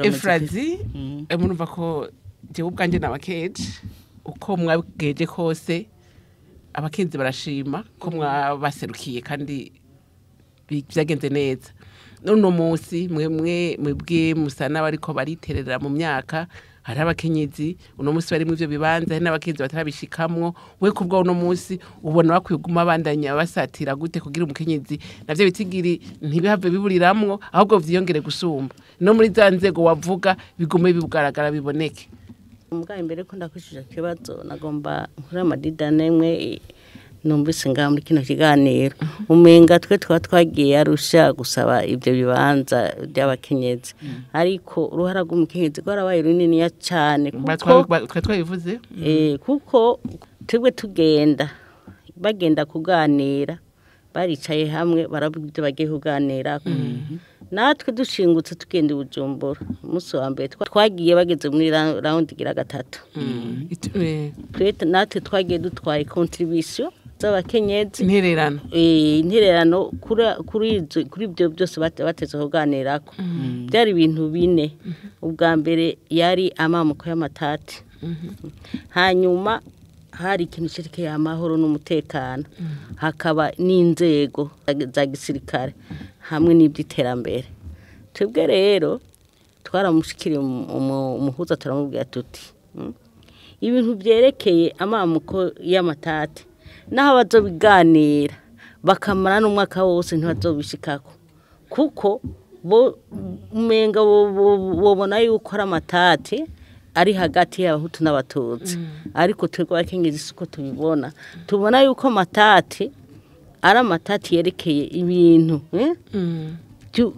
Efrazi, murumva ko jewe ubwanjye nabakeje uko mwabweje kose, abakenzi barashima ko mwabaserukiye kandi byagenze neza. None munsi mwemwe mwebwe musa n'abariko bariterera mu myaka, hari abakenyezi uno munsi bari mu ivyo bibanza, hari n'abakenyezi batarabishikamwo. We kubwa uno munsi ubona bakwiye kuguma bandanya basatira gute kugira umukenyezi navyo bitigiri ntibihave biburiramwo, ahubwo vyiyongere gusumba no muri za nzego wavuga bigume bigaragara biboneke? Mbwa imbere ko ndakwishije kibazo, nagomba nkuri amadida nemwe numvise ngaha muri kino kiganiro. Umenga twe twa twagiye Arusha gusaba ibyo bibanza by'abakenyezi, ariko uruhara rw'umukenyezi rwarabaye runiniya cyane, kuko twa twabivuze. Kuko twebwe tugenda, bagenda kuganira, baricaye hamwe baravuga ibyo bagiye kuganira. Natwe dushingutse tugenda i Bujumbura, umunsi wa mbere twagiye bageze muri round igira gatatu. Twe natwe twagiye dutwaye contribution z'abakenyezi. Intererano. Intererano kuri ibyo byose bateze kuganirako. Byari ibintu bine. Ubwa mbere yari amamuko y'amatati, hanyuma hari ikintu cerekeye amahoro n'umutekano, hakaba n'inzego za gisirikare hamwe n'iby'iterambere. Twebwe rero twaramushikiriye umuhuza, turamubwira tuti: Ibintu byerekeye amamuko y'amatati, naho bazobiganira bakamara n'umwaka wose, ntibazobishikako, kuko bo umenga bobona yuko ari amatati ari hagati y'Abahutu n'Abatutsi, ariko twebwe abakenyezi siko tubibona. Tubona yuko amatati ari amatati yerekeye ibintu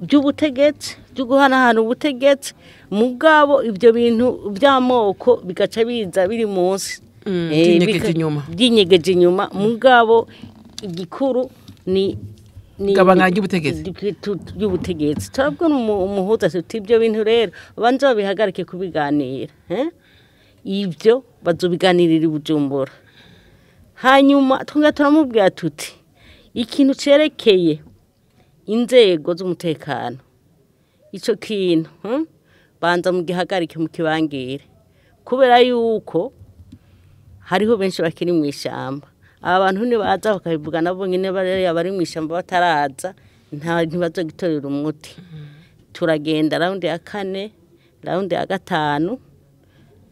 by'ubutegetsi, byo guhanahana ubutegetsi, mugabo ibyo bintu by'amoko bigaca biza biri munsi. Byinyegeje inyuma. Byinyegeje inyuma, mugabo igikuru ni Gabanya ry'ubutegetsi. Ry'ubutegetsi. Turabwira umuhuza tuti: Ibyo bintu rero banza babihagarike kubiganira, eh? Ibyo bazobiganirira i Bujumbura." Hanyuma twongera turamubwira tuti: Ikintu cerekeye inzego z'umutekano, ico kintu, banza mugihagarike, mukibangire, kubera yuko hariho benshi bakiri mu ishamba. Aba bantu nibaza bakabivuga nabo nyene, bariya bari mu ishamba bataraza, nta ntibazogitorera umuti." Turagenda round ya kane, round ya gatanu,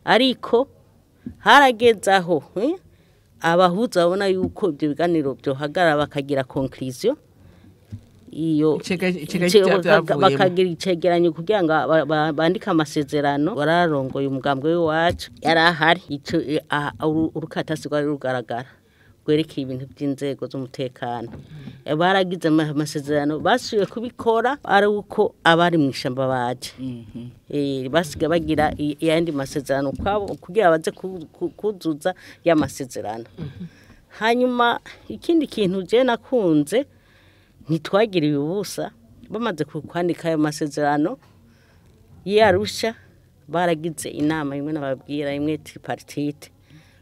ariko harageze aho abahuza babona yuko ibyo biganiro byohagarara, bakagira conclusion iyo Ivyavuyemo. Bakagira icegeranyo kugira ngo bandike amasezerano. Wararongoye umugambwe w'iwacu yari ahari. Ico urukatasi rwari rugaragara rwerekeye ibintu by'inzego z'umutekano. Baragize amasezerano, basubiye kubikora ari uko abari mu ishamba baje. Basigaye bagira ayandi masezerano kwabo kugira baze kuzuza ya masezerano. Hanyuma ikindi kintu je nakunze, ntitwagiriye ubusa. Bamaze kwandika ayo masezerano y'Arusha, baragize inama imwe nababwira, imwe tripartite,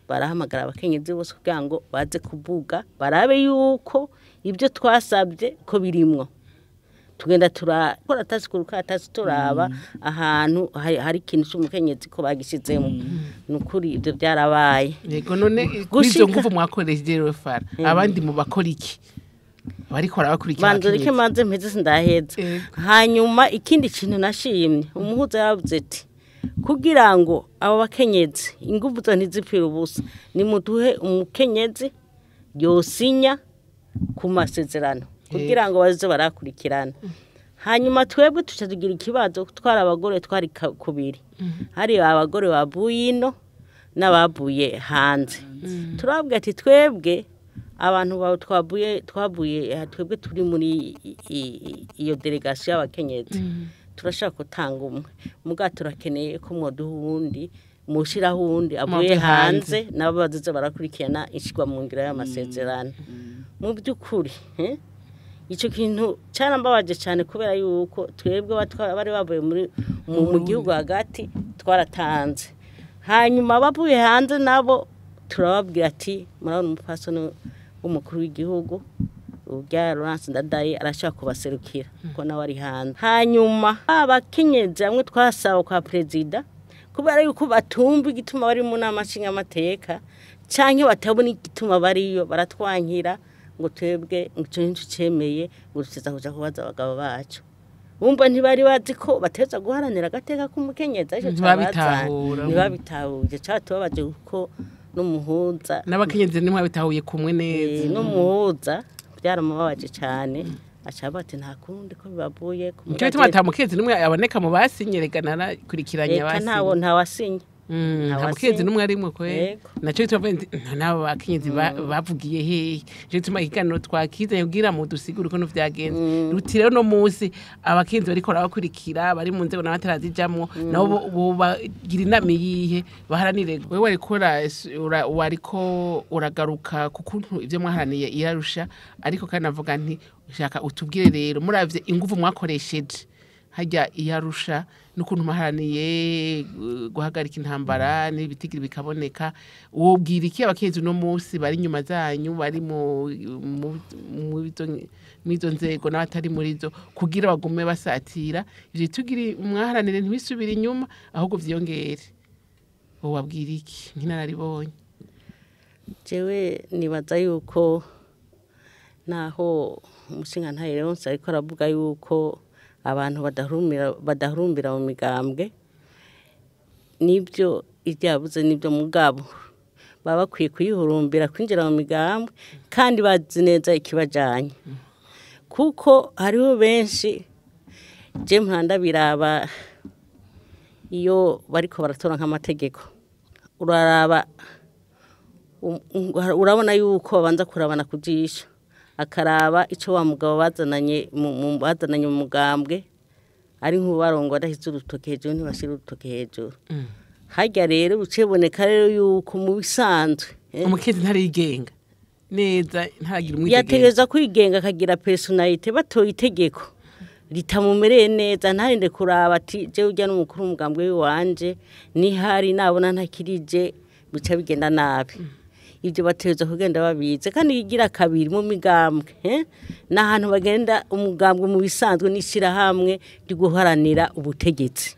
barahamagara abakenyezi bose kugira ngo baze kuvuga, barabe yuko ibyo twasabye ko birimwo. Tugenda turakora tasi ku rukatasi, turaba ahantu hari ikintu cy'umukenyezi ko bagishizemo. Ni ukuri ibyo byarabaye. Yego, none kuri izo Gushika- nguvu mwakoresheje rero, Fara, abandi mu bakora iki bariko barabakurikira Banza ureke. Abakenyezi? Manze mpeze, sindaheza. Yego. Hanyuma ikindi kintu nashimye, umuhuza yaravuze ati: Kugira ngo abo bakenyezi inguvu zo ntizipfire ubusa, nimuduhe umukenyezi yosinya ku masezerano kugira ngo baze barakurikirana." Hanyuma twebwe tuca tugira ikibazo, twari abagore, twari kubiri, hari abagore bavuye ino n'abavuye hanze. Turabwira ati: Twebwe abantu bawe twavuye twebwe turi muri iyo délégation y'abakenyezi, turashaka gutanga umwe, muga turakeneye ko mwoduha uwundi, mushiraho uwundi avuye Muvuye hanze. hanze, nabo bazoza barakurikirana ishirwa mu ngiro y'amasezerano." Mu by'ukuri, ico kintu cyarambabaje cyane, kubera yuko twebwe bari bavuye muri mu gihugu hagati twaratanze, hanyuma abavuye hanze nabo turababwira ati: Murabona umupfasoni w'umukuru w'igihugu. Urya Laurence Ndadaye arashaka kubaserukira ko nawe ari hanze. Hanyuma abakenyezi bamwe twasaba kwa perezida, kubera yuko batumva igituma bari mu nama nshingamateka canke batabona igituma bariyo, baratwankira ngo twebwe ico ntitucemeye, ngo tuza kuja kubaza abagabo bacu. Bumva ntibari bazi ko bateza guharanira agateka k'umukenyezi, ariko Ntibabitahura. Ntibabitahuye, catubabaje kuko n'umuhuza N'abakenyezi ntimwabitahuye kumwe neza. N'umuhuza byaramubabaje cyane, aca ati nta kundi ko bibavuye ku Nico gituma ata mukenyezi n'umwe aboneka mu basinye, rega narakurikiranye Eka, ntawo abasinye. Ntawasinye. Nta mukenyezi n'umwe arimwo kwe. Yego. Naco gituma mvuga nti, n'abo bakenyezi bavugiye hehe? Nico gituma ikiganiro twakizanye kugira mu dusigure ukuntu vyagenze. Ruti rero no munsi abakenyezi bariko barabakurikira bari mu nzego n'abatarazijamwo, nabo bobagira inama iyihe baharanire? Wewe wariko uragaruka ku kuntu ivyo mwaharaniye irarusha, ariko kandi navuga nti shaka utubwire rero, muravye inguvu mwakoresheje hajya iyarusha n'ukuntu muharaniye guhagarika intambara n'ibitigiri bikaboneka, wobwira iki abakenyezi uno munsi bari inyuma zanyu, bari mu izo nzego n'abatari muri zo, kugira bagume basatira ivyo bitugiri mwaharanire, ntibisubire inyuma ahubwo vyiyongere? Wobabwira iki nk'inararibonye? Jewe nibaza yuko naho umushingantahe Leonce ariko aravuga yuko abantu badahurumbira mu migambwe, nibyo ibyo nibyo, mugabo baba bakwiye kuyihurumbira, kwinjira mu migambwe kandi bazi neza ikibajanye, kuko hariho benshi je mpanda biraba iyo bariko baratora nk'amategeko, uraraba urabona yuko babanza kurabana ku jisho, akaraba ico wa mugabo bazananye mu mugambwe ari nk'ubarongo, adashyize urutoke hejuru ntibashira urutoke hejuru. Harya rero biceboneka rero yuko mu bisanzwe Umukenyezi ntarigenga neza, ntaragira umwidegemvyo. Yategereza kwigenga, akagira personnalité. Batoye itegeko ritamumereye neza, ntarinde kuraba ati jewe urya n'umukuru w'umugambwe w'iwanje, nihari nabona ntakirije bica bigenda nabi. Ibyo bategereza kugenda babize. Kandi igira kabiri, mu migambwe ni ahantu bagenda, umugambwe mu bisanzwe n'ishyirahamwe ryo guharanira ubutegetsi.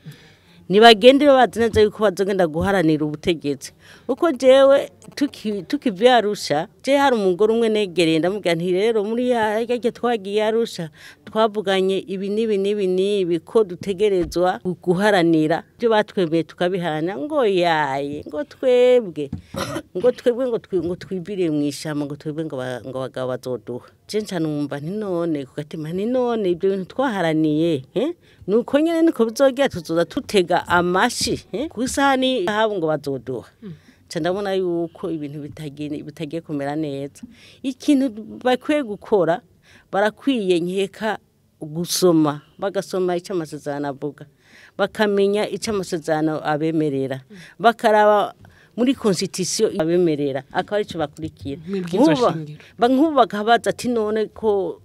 Ntibagende bazi neza yuko bazogenda guharanira ubutegetsi. Uko jewe tukiva i Arusha, je hari umugore umwe negereye, ndamubwira nti rero muri yarya twagiye Arusha twavuganye ibi n'ibi n'ibi n'ibi, ko dutegerezwa guharanira ibyo batwemeye tukabiharanira. Ngo yaye, ngo twebwe, ngo twibire mu ishamba, ngo twebwe ngo abagabo bazoduha. Je nca numva nti none ku gatima nti none ibyo bintu twaharaniye, nuko nyene niko bizogera, tuzoza tutega amashi ku isahani habo ngo bazoduha. Nca ndabona yuko ibintu bitagiye kumera neza. Ikintu bakwiye gukora, barakwiye nkeka gusoma, bagasoma icyo amasezerano avuga, bakamenya icyo amasezerano abemerera, bakaraba muri constitution abemerera, akaba arico bakurikira. Mw'ibwirizwa shingiro. Nk'ubu bakabaza ati none ko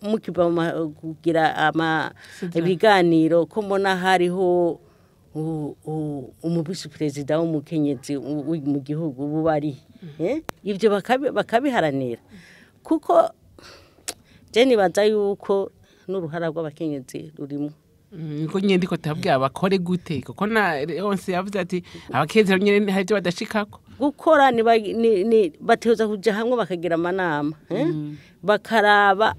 mukiva kugira ama Sezerano. ibiganiro, ko mbona hariho umuvisi perezida w'umukenyezi mu gihugu, ubu bari ibyo bakabiharanira, kuko je nibaza yuko n'uruhara rw'abakenyezi rurimo. Niko nyene ndiko tabwira bakore gute, kuko na Leonce yavuze ati abakenyezi nyene hari ibyo badashikako. Gukora ni bategerezwa kuja hamwe bakagira amanama, bakaraba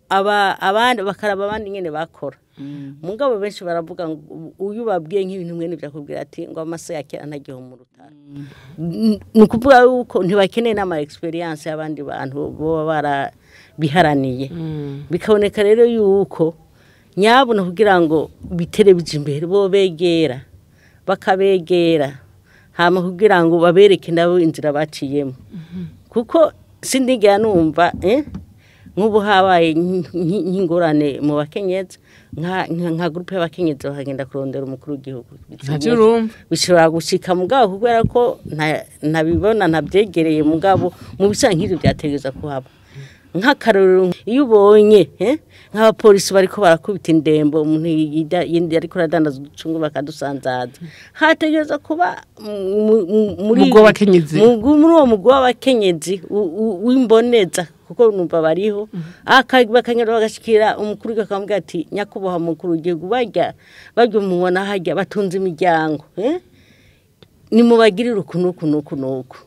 abandi, bakaraba abandi nyene bakora. Mugabo benshi baravuga ngo uyu babwiye nk'ibintu mwene byakubwira ati ngo amase ya kera ntagiho mu rutaro. Ni ukuvuga yuko ntibakeneye n'ama expérience y'abandi bantu boba barabiharaniye. Bikaboneka rero yuko nyabuna kugira ngo bitere bija imbere, bo begera, bakabegera hama kugira ngo babereke nabo inzira baciyemo, kuko sindigera numva nk'ubu habaye nk'ingorane mu bakenyezi, nka groupe y'abakenyezi bakagenda kurondera umukuru w'igihugu. Ntavyo urumva. Bishobora gushika, mugabo kubera ko ntabibona, ntabyegereye, mugabo mu bisa nk'ibyo byategereza kuhaba. Nk'akarorero, iyo ubonye nk'abapolisi bariko barakubita indembo umuntu yindi ariko aradandaza uducungu bakadusanzaza, hategereza kuba muri Umugwi w'abakenyezi. Muri uwo mugwi w'abakenyezi w'imboneza. kuko numva bariho bakanyura bagashikira umukuru akamubwira ati nyakubahwa mukuru w'igihugu barya umubona hajya batunze imiryango nimubagirire uku n'uku n'uku n'uku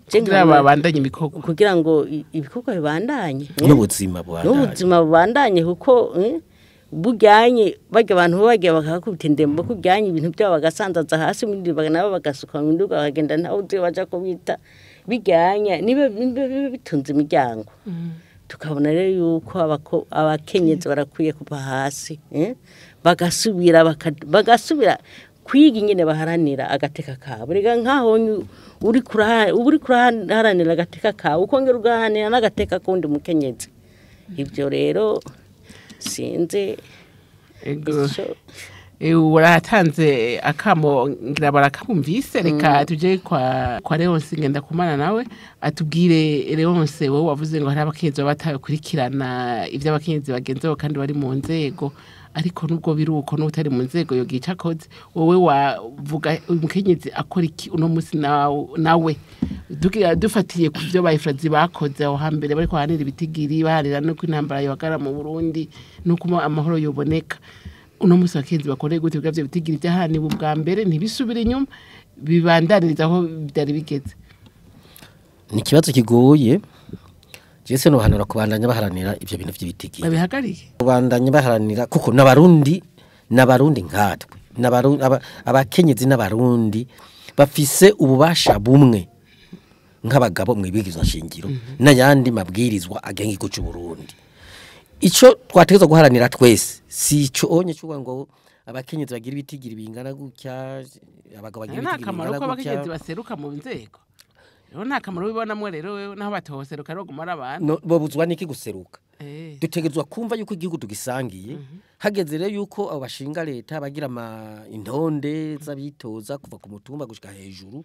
kugira babandanye ibikorwa kugira ngo ibikorwa bibandanye n'ubuzima bubandanye kuko bujyanye bajya abantu bagiye bakakubita indembo kujyanye ibintu byabo bagasanzaza hasi muri nabo bagasuka mu nduga bakagenda ntawe uzi baja kubita bijyanye nibe bitunze imiryango. Tukabona rero yuko abakenyezi barakwiye kuva hasi bagasubira kwiga ingene baharanira agateka kabo. Rega nkaho uri kuraharanira agateka kawe ukongera ugaharanira n'agateka kundi mukenyezi. Ibyo rero sinzi. Uratanze akamo ngira barakamvise. Reka tuje kwa Leonce ngenda kumana nawe atubwire. Leonce, wowe wavuze ngo hari abakenyezi batakurikirana ivyo abakenyezi bagenzi kandi bari mu nzego, ariko nubwo biruko n'utari mu nzego yogica koze, wowe wavuga umukenyezi akora iki uno munsi nawe dufatiye ku byo bayifrazi bakoze aho hambere bariko bahanira ibitigiri baharira no kwintambara yobagara mu Burundi nuko amahoro yoboneka, uno munsi abakenyezi bakore gute bwa byo bitigiri byahaniwe ubwa mbere ntibisubire inyuma bibandaniriza aho byari bigeze? Ni ikibazo kigoye. Jese no hanura kubandanya baharanira ivyo bintu vy'ibitigiri babihagarike kubandanya baharanira kuko n'abarundi nkatwe abakenyezi n'abarundi bafise ububasha bumwe nk'abagabo mwibwirizwa shingiro n'ayandi mabwirizwa agenga igihugu c'u Burundi. Ico twategezwa guharanira twese si ico onye cyuga ngo abakenyezi bagira ibitigiri bingana gutya, abagabo bagira ibitigiri bingana gutya. Abakenyezi baseruka mu nzego rero nta kamaro bibonamwe rero naho batoseruka rero gumara abantu no bobuzwa niki guseruka. Dutegezwa kumva yuko igihugu tugisangiye. Hageze rero yuko abo bashinga leta bagira intonde z'abitoza kuva ku mutumba gushika hejuru,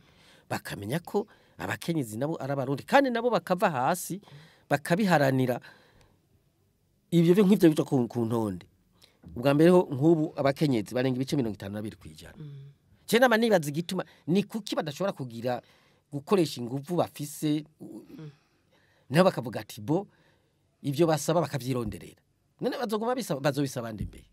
bakamenya ko abakenyezi nabo ari abarundi kandi nabo bakava hasi bakabiharanira ibyo byo nk'ivyo bica ku ntonde. Ubwa mbere ho nk'ubu abakenyezi barenga ibice 52%. Je nama nibaza igituma ni kuki badashobora kugira gukoresha inguvu bafise nabo bakavuga ati bo ibyo basaba bakavyironderera. None bazoguma bisaba bazobisaba nde mbe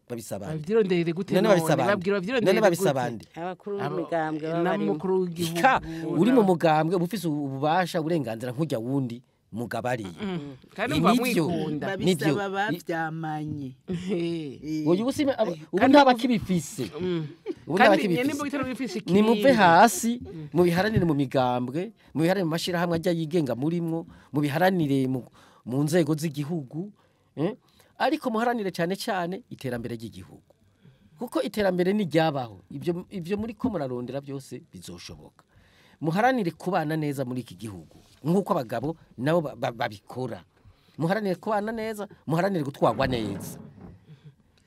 babisaba bavyironderere gute? None babwira bavyironderere gute? Abakuru b'imigambwe n'abakuru w'igihugu uri mu mugambwe ubufise ububasha uburenganzira nk'ujya wundi mugabariye kandi mwikunda babisaba bavyamanye. Oyo ubusime ubu ntabakibifise ubu ntabakibifise ni muve hasi mubiharanire mu migambwe, mubiharanire mu mashirahamwe ajya yigenga murimwo, mubiharanire mu nzego z'igihugu, ariko muharanire cyane cyane iterambere ry'igihugu kuko iterambere ni ryabaho ibyo muri ko murarondera byose bizoshoboka. Muharanire kubana neza muri iki gihugu nkuko abagabo nabo babikora. Muharanire kubana neza, muharanire gutwarwa neza.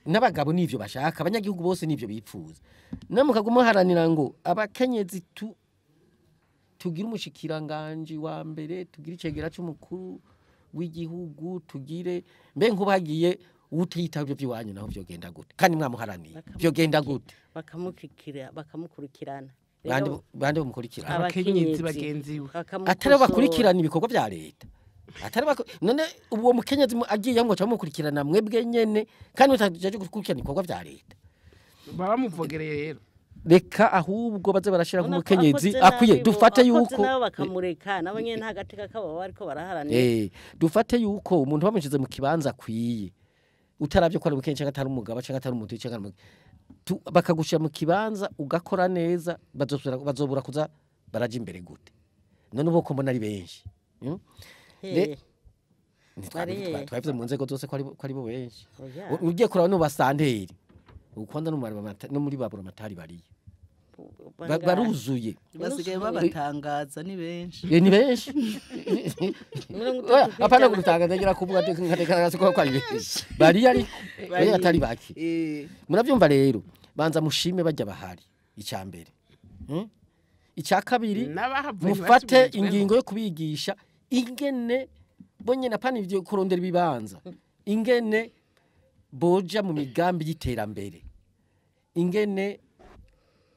N'abagabo nivyo bashaka, abanyagihugu bose nivyo bipfuza. Namukaguma muharanira ngo abakenyezi tugire umushikiranganje wa mbere, tugire icegera c'umukuru w'igihugu, tugire mbe nkubagiye utita byo byiwanyu naho vyogenda gute? Kandi mwamuharaniye vyogenda gute? Bakamukikira bakamukurikirana bande bamukurikirana abakenyezi bagenzi we atari bakurikirana ibikorwa vya leta atari none uwo mukenyezi agiye ngo camukurikirana mwebwe nyene kandi mutaje gukurikirana ibikorwa vya leta baba muvogereye rero reka ahubwo baze barashira nk'umukenyezi akwiye dufate yuko nabo bakamureka nabo nyene nta gateka kabo bariko baraharanira dufate yuko umuntu bamushize mu kibanza akwiye utaravye ko ari umukenyezi cyangwa atari umugabo cyangwa atari umuntu cyangwa bakagushira mu kibanza ugakora neza bazobura kuza baraje imbere gute none ubo ko mbona ari benshi twabivuze mu nzego zose ko ari bo benshi ugiye kuraba no basanteri ukwanda no muri babura matari bariye baruzuye basigaye babatangaza ni benshi ni benshi apana kurutangaza ngira kuvuga nkatekana ko ari benshi bari ari atari baki muravyumva rero banza mushime bajya bahari icya mbere icya kabiri mufate ingingo yo kubigisha ingene bonye napana ivyo kurondera ibibanza ingene boja mu migambi y'iterambere ingene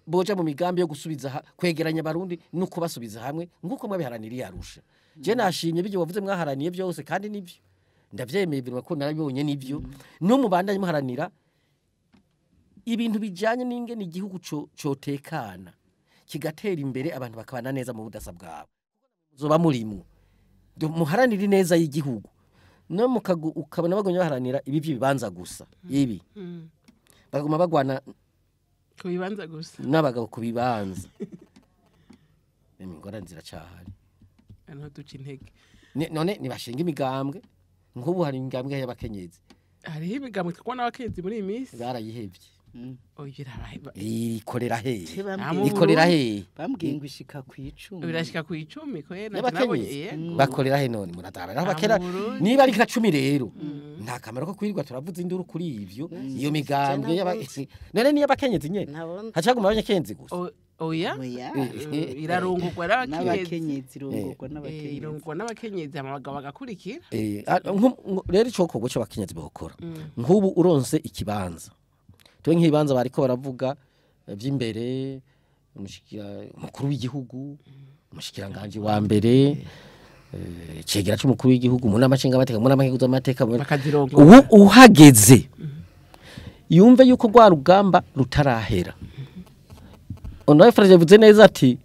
boja mu migambi yo gusubiza kwegeranya abarundi no kubasubiza hamwe nguko mwabiharaniriye Arusha Je nashimye bijye wavuze mwaharaniye byose kandi nibyo ndavyemeye birwa ko narabibonye nibyo no mubandanye muharanira ibintu bijanye n'ingene igihugu cotekana kigatera imbere abantu bakabana neza mu budasa bwabo zoba murimwo muharanira neza y'igihugu no ukabona bagumye baharanira ibi by'ibibanza gusa ibi baguma bagwana ku bibanza gusa n'abagabo ku bibanza ingorane ziracahari ano duca intege none nibashinga imigambwe nk'ubu hari imigambwe y'abakenyezi hariho imigambwe twakubona abakenyezi muri iyi minsi barayihevye ikorera hehe ikorera hehe bambwiye ngo ishika ku 10 birashika ku 10 ko y'abakenyezi bakorera he none muratara abakera niba ari nka 10 rero nta kamaro ko kwirwa turavuza induru kuri ivyo iyo migambwe none niyo abakenyezi nyene hacaguma abanyakenyezi gusa oya irarongorwa n'abakenyezi irongorwa n'abakenyezi irongorwa n'abakenyezi abagabo bagakurikira rero icokorwa c'abakenyezi bokora nk'ubu uronse ikibanza tuwe nk'ibanza bariko baravuga by'imbere umukuru w'igihugu umushikiranganje wa mbere cegera c'umukuru w'igihugu mu nama nshingamateka mu nama nkenguzamateka ubu uhageze yumve yuko rwa rugamba rutarahera. Honorable Fraje yavuze neza ati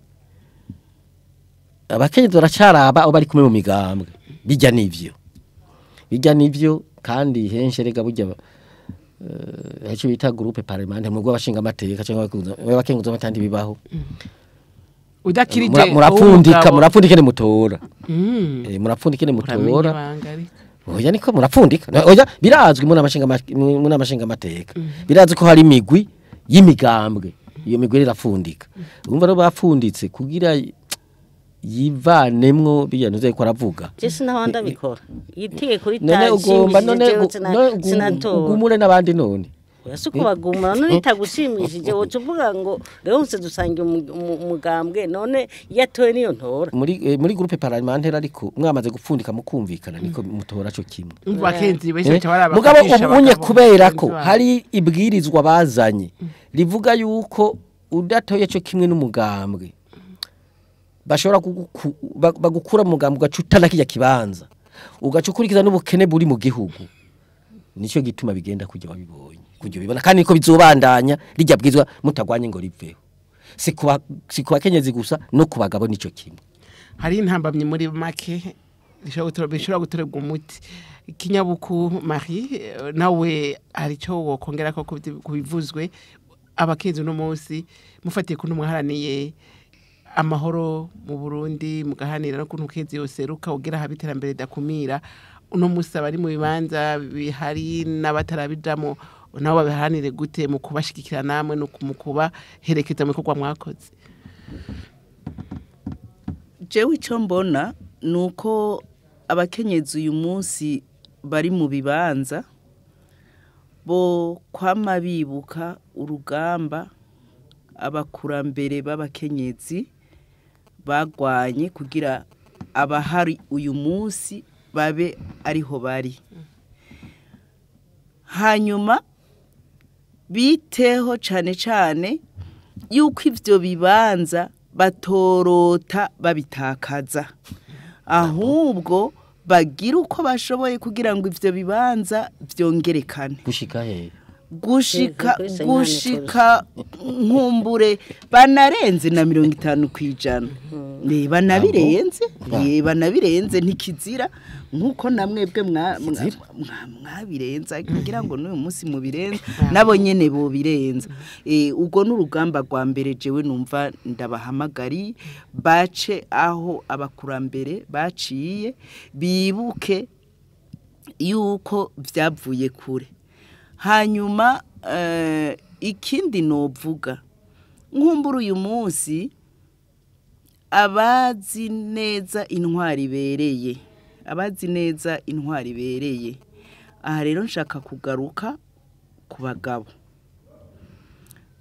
abakenyezi baracaraba aho bari kumwe mu migambwe bijya nivyo kandi henshi rega burya icyo bita groupe parlementaire mu rw'abashinga amateka cyangwa abakenguza amatandi bibaho udakirije murapfundika ne mutora murapfundika ne mutora oya niko murapfundika oya birazwi mu namashinga amateka birazwi ko hari imigwi y'imigambwe iyo migwi irapfundika urumva rero bapfunditse kugira yivanemwo biyanuze ko aravuga je sinaho ndabikora yitiye kuri none ugomba none ugumure nabandi none urasuko bagumura none itagushimishije woca uvuga ngo rero nse dusangiye umugambwe none yatoye niyo ntora muri groupe parlementaire ariko mwamaze gupfundika mukumvikana niko mutora cyo kimwe bakenzi bese baraba mugabo ubunye kubera ko hari ibwirizwa bazanye rivuga yuko udatoye cyo kimwe n'umugambwe bashobora bagukura mugambwe ugacutana kijya kibanza ugacukurikiza n'ubukene buri mu gihugu nico gituma bigenda kujya wabibonye kujya bibona kandi niko bizobandanya rijya bwizwa mutagwanye ngo riveho si kuba kenyezi gusa no kubagabo nico kimwe hari intambamye muri make bishobora gutorerwa umuti Kinyabuku Marie nawe hari cyo wokongera ko kubivuzwe abakenzi no munsi mufatiye kuntu mwaharaniye amahoro mu Burundi mugahanira no kuntu kezi yoseruka ugira habiterambere dakumira uno musi abari mu bibanza bihari n'abatarabijamo nabo babiharanire gute mu kubashigikira namwe no mu kubaherekeza mu bikorwa mwakoze? Jewe icyo mbona ni uko abakenyezi uyu munsi bari mu bibanza bo kwama bibuka urugamba abakurambere b'abakenyezi bagwanye kugira abahari uyu munsi babe ariho bari. Hanyuma biteho cyane cyane yuko ivyo bibanza batorota babitakaza, ahubwo bagira uko bashoboye kugira ngo ivyo bibanza vyongerekane gushika he gushika nkumbure banarenze na 50%. Banabirenze banabirenze ntikizira nkuko namwebwe mwabirenza kugira ngo n'uyu munsi mubirenze nabo nyene bo birenza. Ubwo n'urugamba rwa mbere jewe numva ndabahamagari bace aho abakurambere baciye bibuke yuko vyavuye kure. Hanyuma ikindi novuga nkumbura uyu munsi abazi neza intwari bereye, abazi neza intwari bereye. Aha rero nshaka kugaruka ku bagabo,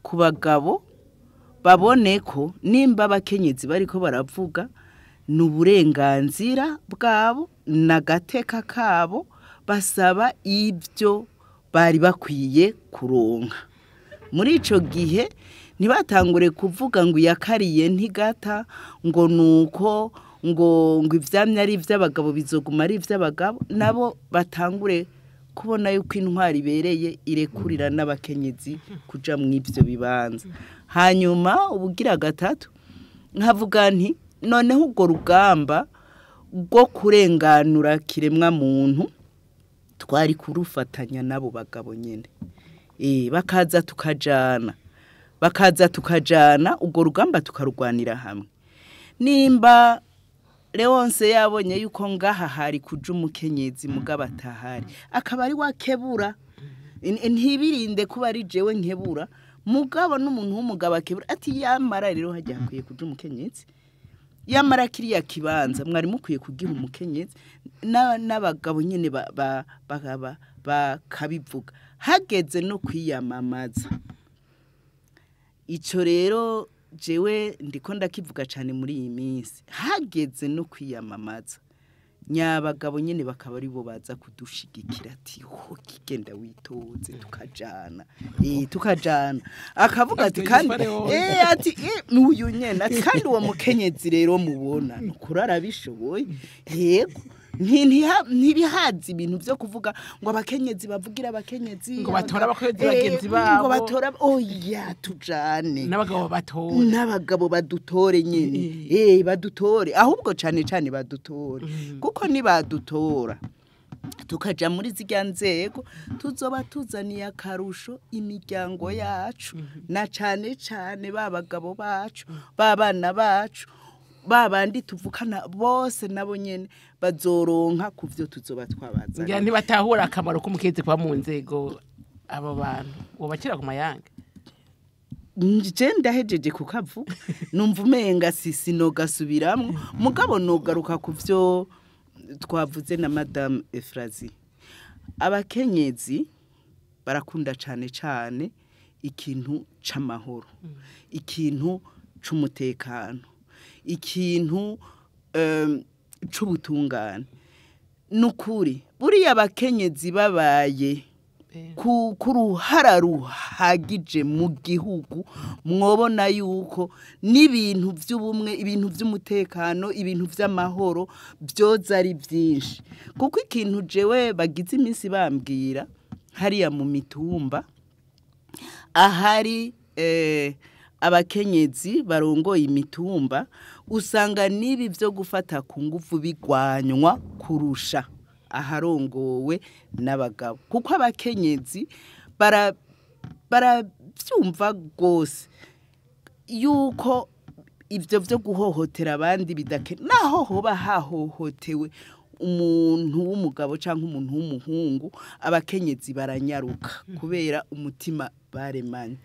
ku bagabo babone ko nimba abakenyezi bariko baravuga n'uburenganzira bwabo n'agateka kabo, basaba ibyo bari bakwiye kuronka. Muri ico gihe ntibatangure kuvuga ngo yakariye ntigata, ngo nuko ngo ngo ivyamye ari ivy'abagabo bizoguma ari ivy'abagabo, nabo batangure kubona yuko intwari ibereye irekurira n'abakenyezi kuja mu ivyo bibanza. Hanyuma ubugira gatatu nkavuga nti noneho urwo rugamba rwo kurenganura kiremwa muntu twari kurufatanya nabo bagabo nyene, bakaza tukajana urwo rugamba tukarugwanira hamwe. Nimba Leonce yabonye yuko ngaha hari kuja umukenyezi mugabo atahari, akaba ari wakebura, ntibirinde kuba ari jewe nkebura, mugabo n'umuntu w'umugabo akebura ati yamara rero hajya hakwiye kuja umukenyezi, yamara kiriya kibanza mwari mukwiye kugiha umukenyezi, n'abagabo nyene bakabivuga. Hageze no kwiyamamaza, ico rero jewe ndiko ndakivuga cyane muri iyi minsi, hageze no kwiyamamaza nyabagabo nyene bakaba ari bo baza kudushigikira ati ho kigenda witoze tukajana, tukajana. Akavuga ati kandi ati n'uyu nyene ati kandi uwo mukenyezi rero mubona nukuri arabishoboye. Yego, ntibihazi ibintu byo kuvuga ngo abakenyezi bavugira abakenyezi, ngo batora abakenyezi bagenzi babo, ngo batora, oya tujane n'abagabo batore, n'abagabo badutore nyene, badutore, ahubwo cane cane badutore, kuko nibadutora tukaja muri zirya nzego tuzoba tuzaniye akarusho imiryango yacu, na cane cane babagabo bacu, babana bacu, babandi tuvukana bose nabo nyene bazoronka kuvyo tuzoba twabazana. Ngira ntibatahura akamaro k'umukenyezi kuba mu nzego, abo bantu wobakira ku mayange. Nje ndahejeje kukavuga numva umenga sinogasubiramo, mugabo nogaruka kuvyo twavuze na Madame Efrazi. Abakenyezi barakunda cane cane ikintu c'amahoro, ikintu c'umutekano, ikintu c'ubutungane. Nukuri buriya abakenyezi babaye ku ruhara ruhagije mu gihugu, mwobona yuko n'ibintu by'ubumwe, ibintu by'umutekano, ibintu by'amahoro byoza ari byinshi. Kuko ikintu jewe bagize iminsi bambwira hariya mu mitumba ahari abakenyezi barongoye imitumba, usanga nibi byo gufata ku ngufu bigwanywa kurusha aharongowe n'abagabo, kuko abakenyezi barabyumva gose yuko ivyo byo guhohotera abandi bidake, naho hoba hahohotewe umuntu w'umugabo canke umuntu w'umuhungu, abakenyezi baranyaruka kubera umutima baremanye.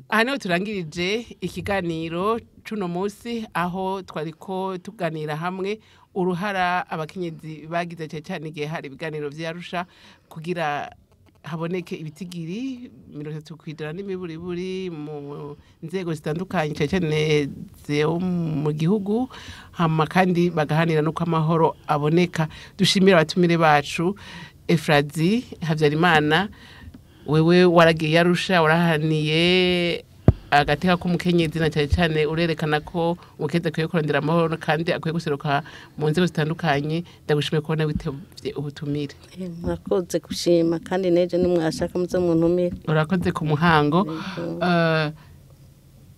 Aha niho turangirije ikiganiro cuno munsi, aho twariko tuganira hamwe uruhara abakenyezi bagize cyane cyane igihe hari ibiganiro vy'Arusha kugira haboneke ibitigiri 30% n'imiburiburi mu nzego zitandukanye cyane cyane zo mu gihugu, hama kandi bagahanira nuko amahoro aboneka. Dushimira abatumire bacu, Efrazi Habyarimana, wewe waragiye Arusha warahaniye agateka k'umukenyezi na cyane cyane urerekana ko umukenyezi akwiye kurondera amahoro kandi akwiye guseruka mu nzego zitandukanye. Ndagushimiye kubona witavye ubutumire. Murakoze gushima, kandi neje nimwashaka muze muntumire. Urakoze ku muhango.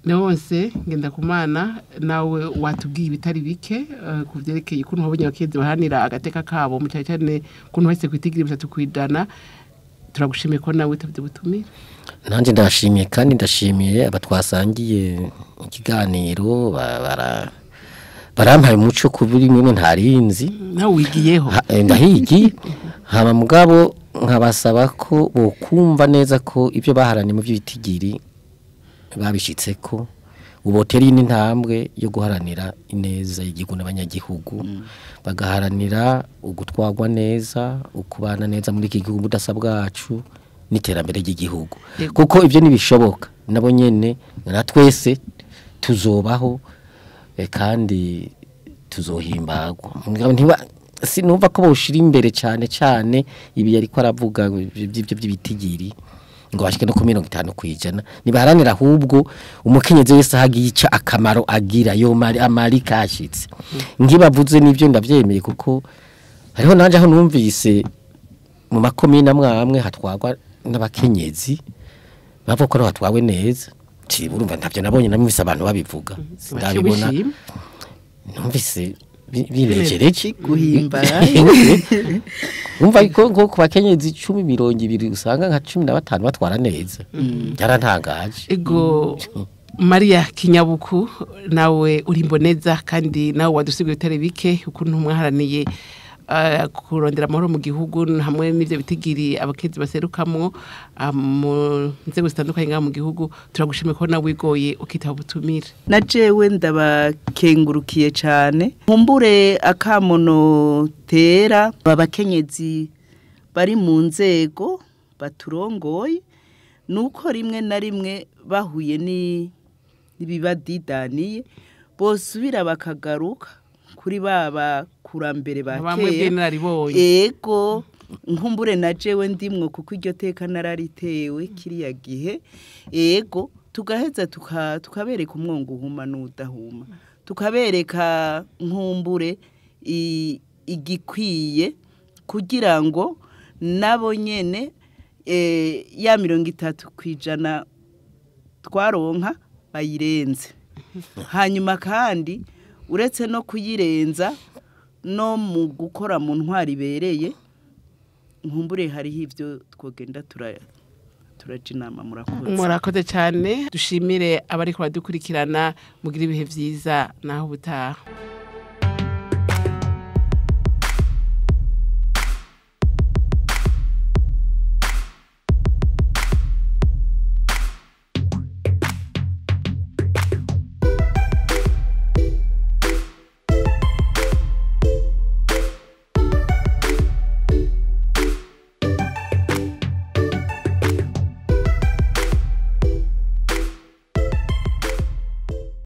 Leonce Ngendakumana, nawe watubwiye ibitari bike ku vyerekeye ukuntu wabonye abakenyezi bahanira agateka kabo mu cyane cyane ukuntu bahise kwitigira 30%. Turagushimiye ko nawe witavye ubutumire. Nanje ndashimiye, kandi ndashimiye abatwasangiye ikiganiro, barampaye umuco kubiri mwe ntarinzi nawe wigiyeho ndahigiye. Hama mugabo nkabasaba ko bokumva neza ko ibyo baharaniye mu by'ibitigiri babishitseko, uboteri n'intambwe yo guharanira ineza y'igihugu n'abanyagihugu, bagaharanira ugutwagwa neza, ukubana neza muri iki gihugu budasa bwacu n'iterambere ry'igihugu. Kuko ibyo nibishoboka nabo nyene na twese tuzobaho kandi tuzohimbagwa. Sinumva ko boshira imbere cyane cyane ibi yariko aravuga by'ibyo by'ibitigiri. ngo bashike no ku 50%. Nibaharanira ahubwo umukenyezi wese hagiye ica akamaro agira yo mari amari kashitse. Ngibavuze nivyo ndavyemeye, kuko hariho nanje aho numvise mu makomine amwe amwe hatwagwa n'abakenyezi bavuga ko hatwawe neza. Urumva ntavyo nabonye, namwise abantu babivuga, ndabibona numvise binejereje guhimbara. Umva ko nko ku bakenyezi 10 20 usanga nka 15 batwara neza. Byarantangaje. Ego Maria Kinyabuku, nawe uri imboneza kandi nawe wadusigaye utari bike ukuntu mwaharaniye kurondera amahoro mu gihugu hamwe n'ivyo bitigiri abakenyezi baserukamwo mu nzego zitandukanye ngaha mu gihugu. Turagushimiye ko nawe wigoye ukitaba ubutumire. Na jewe ndabakengurukiye cyane. Nkumbure akamono tera abakenyezi bari mu nzego baturongoye, nuko rimwe na rimwe bahuye n'ibibadidaniye bosubira bakagaruka kuri baba kurambere ba kera. Ego nkumbure na jewe ndimwo, kuko iryo teka nararitewe kiriya gihe. Ego tugaheza tukabereka umwongo uhuma n'udahuma, tukabereka nkumbure igikwiye kugira ngo nabo nyene ya 30% twaronka bayirenze. Hanyuma kandi uretse no kuyirenza no mu gukora mu ntwari ibereye, nkumbure hariho ivyo twogenda turaja inama. Murakoze. Murakoze cyane. Dushimire abariko badukurikirana, mugira ibihe vyiza naho ubutaha.